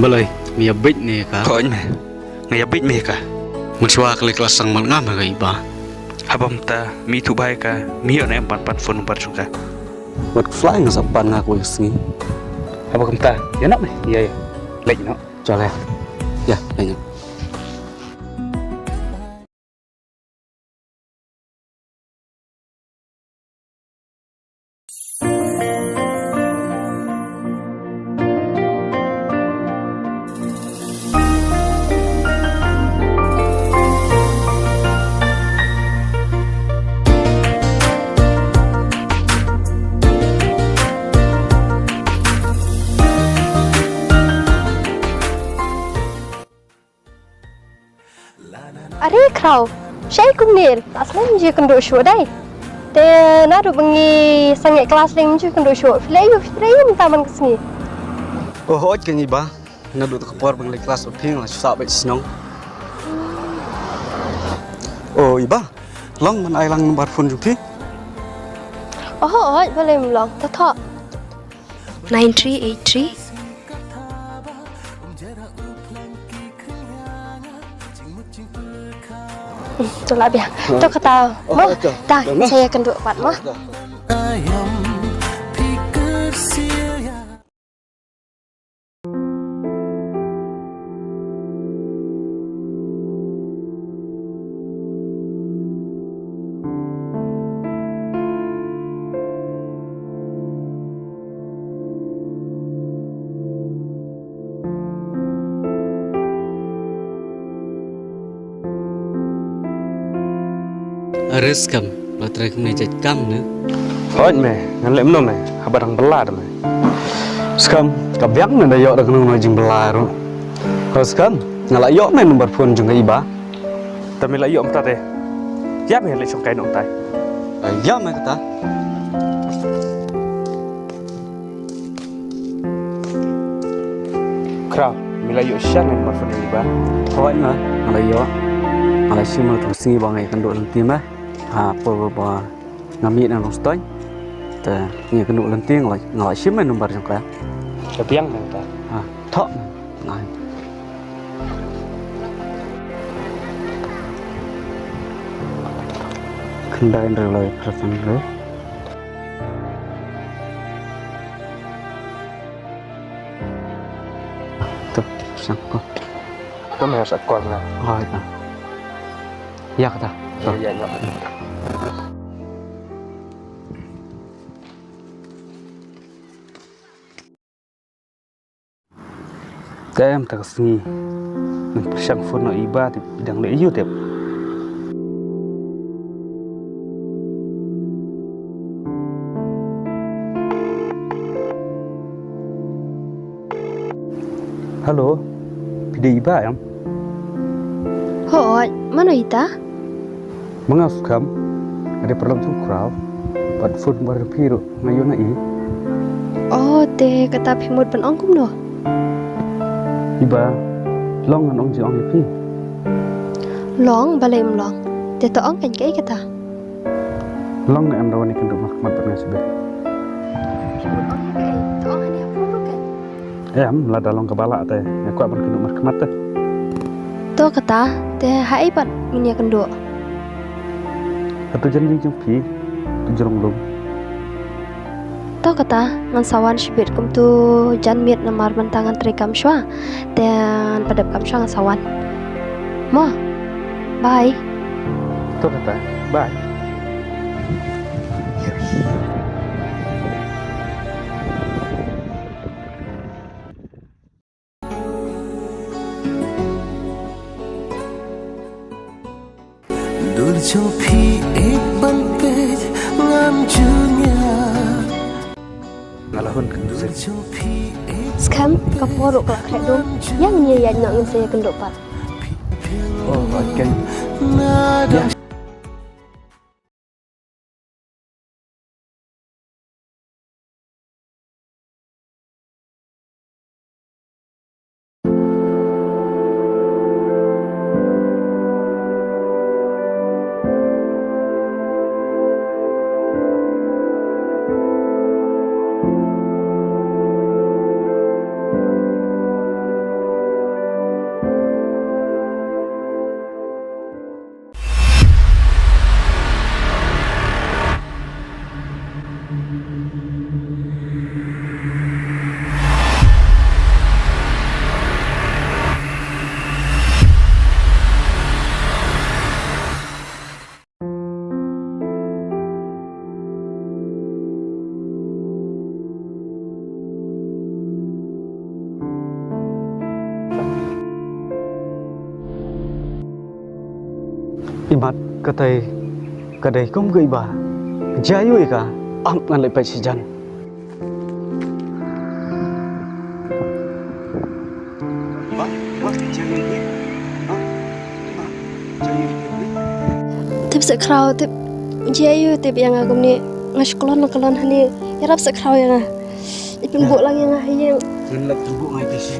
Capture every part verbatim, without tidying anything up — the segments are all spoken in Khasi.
Balei, me ïa bit ne ka? Hooid me. Nga ïa bit me ka. Mynshuwa ka leit klas sang mal ngam ha ka Iba. Haba mynta me ithuh bha ïa ka, me ïoh ne em ban pan phone number jong ka? Wat fly nga sa pan nga kawei ka sngi. Haba kumta, ïa noh me. Ïa ïa. Leit noh. Jale. Ïa, leit noh. Are Khraw, shaei kumne, klas lem ju kynduh shuh dei. Te naduh ba ngi sangeh klas lem ju kynduh shuh, phi leh aïu, phi trei aïu mynta man ka sngi? Oh, hooid keiñ Iba, naduh te ka por ba ngi leit klas bad phi nga la sah beit shnong. Oh Iba, long ban ai lang number phone jong phi? Oh, hooid, balei ym long, to thoh. Nine three eight three. Hmm, to lah biang. To kata mo. Oh, to. Ta, to, to, sa ïa kynduh pat mo. To. Are Skhem, la trei kumne jait kam ne? Hooid me, ngan leh kumno me, haba dang bylla da me. Skhem, ka biang ne da ïoh da kano kano jingbylla ruh. Hooid Skhem, nga la ïoh me number phone jong ka Iba. Te me la ïoh mynta te. Ïa me leit shongkai noh mynta. Ïa me kata. Khraw, me la ïoh shisha ne number phone jong Iba? Hooid nga, nga la ïoh. Nga la shim ha tu ka sngi ba nga ïakynduh lynti me. Ha por ba nga mih na Nongstoiñ. Te nga ïakynduh lynti nga la, nga la shim me number jong ka. Ka biang ne kata. Ha, thoh me. Ngai. Khyndai hynriew lai phraphew hynriew. Tuh, sang ko. Ko me sa call na. Oh, ïa. Ïa kata. Ïa, ïa, ïa. Te mynta ka sngi ngan pyrshang phone noh ïa i Bah, tip i dang leh aïu tip. Hello, phi dei i Bah em? Hooid, mano ita? Ma nga Skhem, nga dei paralok jong u Khraw, bad phone number jong phi ruh nga ïoh na i. Oh, te kata phi mut ban ong kumno? I Bah, long ngan ong jingong ïa phi? Long, balei ym long. Te to ong kan kaei kata? Long ne em da wan ïakynduh markhmat bad nga shibit? Phi mut ong ïa kaei? To ong hangne ha phone ruh kan. Em, lada long kaba lah te nga kwah ban kynduh markhmat te. To kata, te haei pat ngin ïakynduh? Hato jan ïing jong phi, to jrong lum. To kata, ngan sa wan shibit kumto jan miet namar mynta ngan trei kam shuwa. Te ngan pat dep kam shuwa ngan sa wan. Mo. Bye. To kata, bye. Dur jong phi ek ban peit ngam ju ngiat. Nga la hun kynduh sih. Skhem, ka por ruh ka la khreh dum. Ïa ngin ïa ïaid noh, ngin sa ïakynduh pat. Oh, okay. Ïa. Imat katei ka dei kum ka iba. Jia ïa ka, am ngan leit peit shi jan. Tip sa khraw, tip. Jia ïa u tip ïa nga kumne. Nga shu klon klon hangne. Ïarap sa khraw ïa nga. Ïa pynbuh lang ïa nga ha ïing. Ngan lap pynbuh ngai phi shi.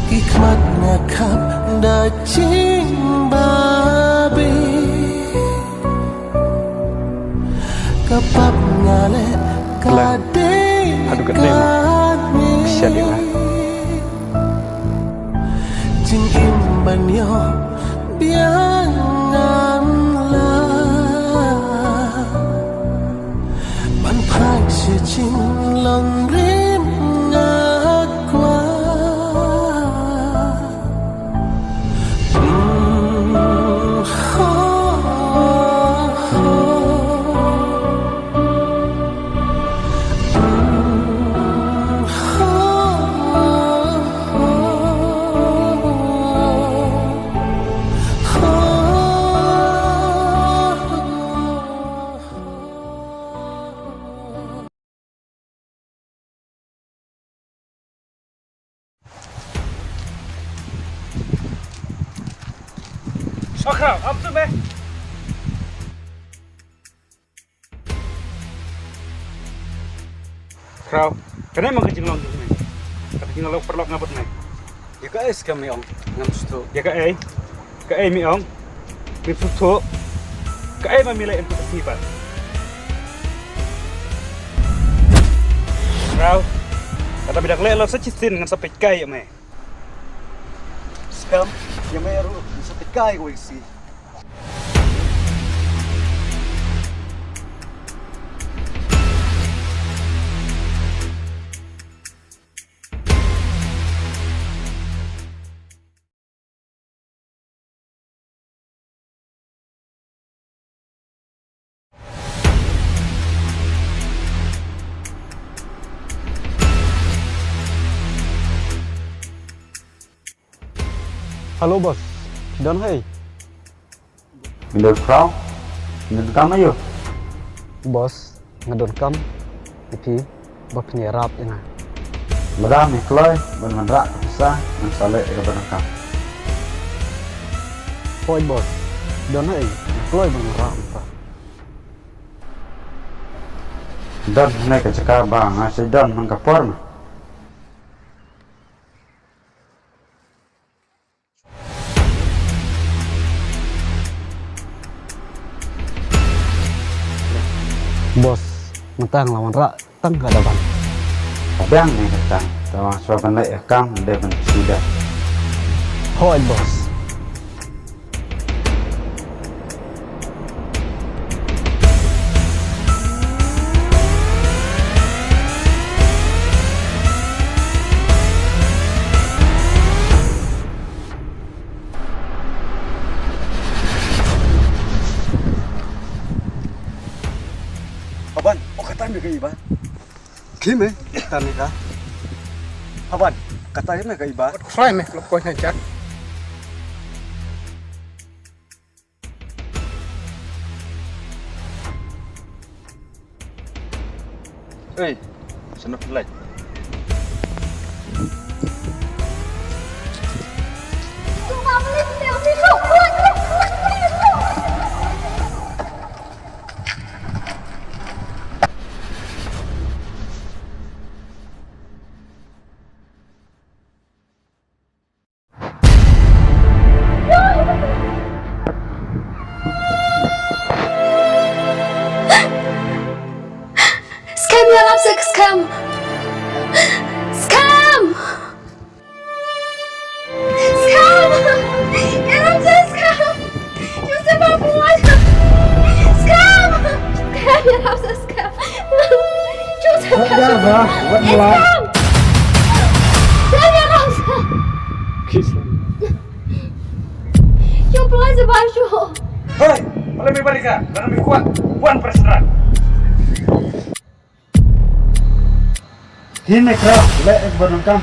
Ki khmat nga khap da jingbabe. Ka pap nga leh ka dei haduh katne mo. Kasian ïa nga. Jingim ban ïoh biang ngan lah. Ban phai sha jinglong rim nga kwah. Oh, Khraw, ap tu me. Khraw, kane ma ka jinglong jong me. Ka jinglong paralok nga bad me. Ïa kaei skhem me ong, ngam sngewthuh. Ïa kaei? Kaei me ong? Me sngewthuh. Kaei ma me leh ïa ka sngi pat? Khraw, lada me dang leh lut sa shisien ngan sa peit kai ïa me. Skhem ïa me ruh, ngan sa peit kai kawei ka sngi. Hello boss, phi don haei? Phi don Khraw? Phi don kam aïu? Boss, nga don kam ïa phi ba phin ïarap ïa nga. Lada me kloi ban wanrah ka pisa, ngan sa leh ïa kaba donkam. Hooid boss, don haei, nga kloi ban wanrah ka pisa. Don hangne ka jaka ba nga shait don man ka por ma. Boss, nga Tang la wanrah tang ka da ban. Ka biang ne ka tang. Tang shuwa ban leh ïa ka kam dei ban sida. Hooid boss. Haban, o kata me ka iba. Ki me, kata me ka. Haban, kata me ka iba. Try me, lo koi na jak. Ei, sana pelai. Skhem, ïarap sa skhem. Skhem! Skhem! Ïarap sa skhem. Joseph, apa lagi? Skhem! Skhem, ïarap sa skhem. Joseph, apa lagi? Skhem! Skhem, ïarap sa. Kisa. Yo, pelai sa baisho. Hei, pelai me barika, lana me kuat, wan prestran. Hin me kra, leh ek bar nangkam.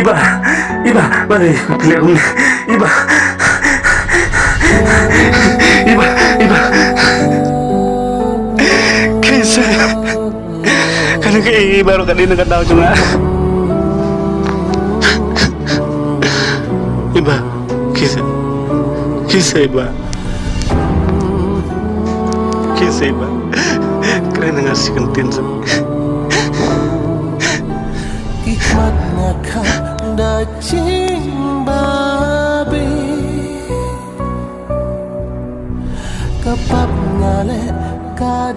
Iba, iba, bale, kle kum, iba, iba, iba. Kisa. Kane ka i baru ka dei na ka daw jong nga. Iba, kisa, kisa iba, kisa iba. Kren nga si kan tin sa. Ki khmat nga kha da ching ba. Pap nga leh ka